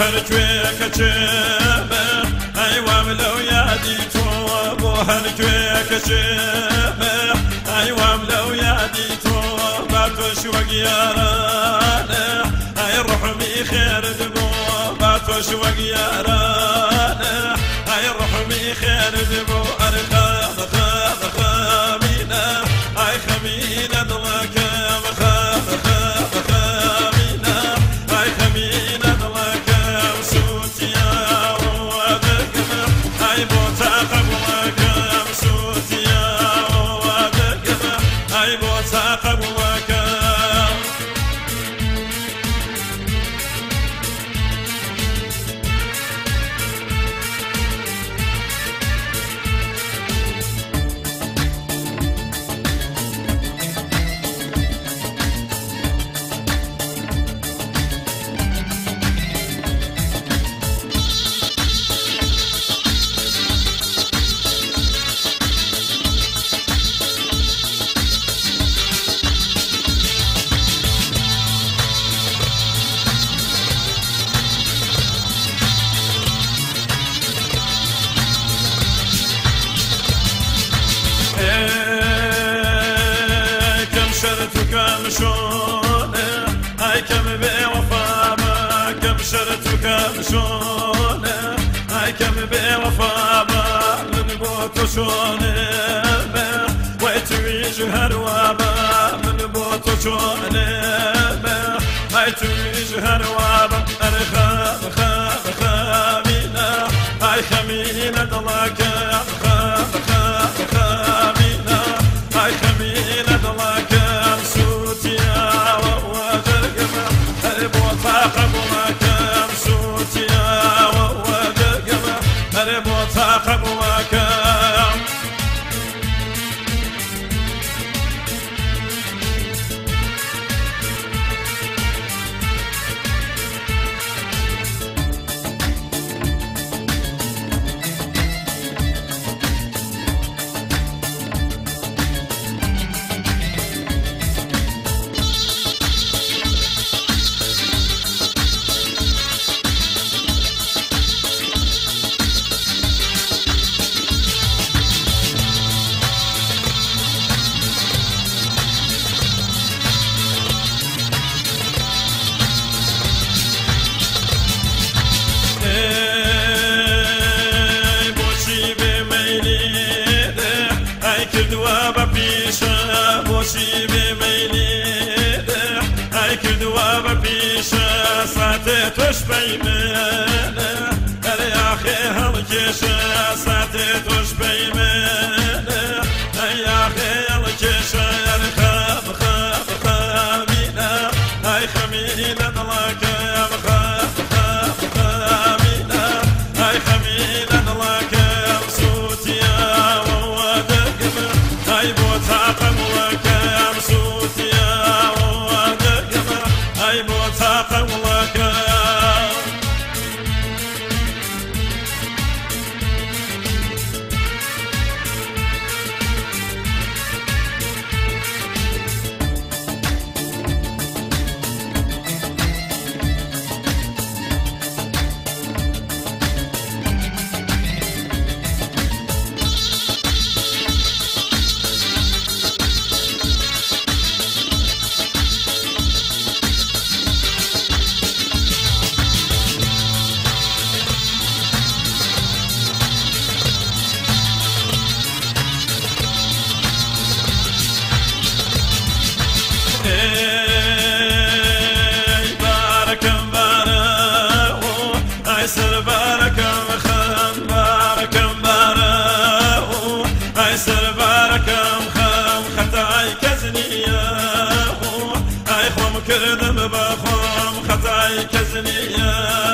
هەرکوێ کەچێمە ئەی وام لەو یادی تۆ بۆ هەرکوێ کەچێمە ئەی وام لەو یادی تۆ با تۆش وەک یارانە ئەی ڕحمی خێرت بۆ با تۆش وەک یارانە ئەی ڕحمی خێرت بۆ ئەرێ خەم خەم خەمینە ئەی خەمینە دڵەکەم خەم خەم خەمینە ئەی خەمینە دڵەکەم سووتیا وەدەگەم ئەی بۆ تاقەبووەکەم سووتیا وەدەگەم ئەی بۆ تاقەبووەکەم. كم شرط وكم شونه هاي كم بوفا ما كم شرط وكم شونه هاي كم بوفا ما من بوت شونه ويتويج هروابا من بوت شونه هاي تويج هروابا أنا خام خام خامينا هاي خمينة دلاك خام خام خامينا هاي خمينة دلاك سوتيا ووجرقم أربو تاقبوك سوتيا ووجرقم أربو تاقبوك. بۆچی بێمەیلێ ئەی کردووە بە پیشە بۆچی بێمەیلێ ئەی کردووە بە پیشە ساتێ تۆش پەیمێنە ئەرێ ئاخێ هەڵکێشە ساتێ تۆش پەیمێنە ئەی ئاخێ هەڵکێشە ئەرێ خەم خەم خەمینە ئەی خەمینە دڵەکەم خەم خەم خەمینە ئەی خەمینە دڵەکەم سووتیا وەدەگەم ئەی بۆ تاقەموەکەم سووتیا وەدەگەم ئەی بۆ تاقەموەکەم. ای بارکم بارو ای سر بارکم خم بارکم بارو ای سر بارکم خم خطای کزنیه ای خم کردم بخم خطای کزنیه.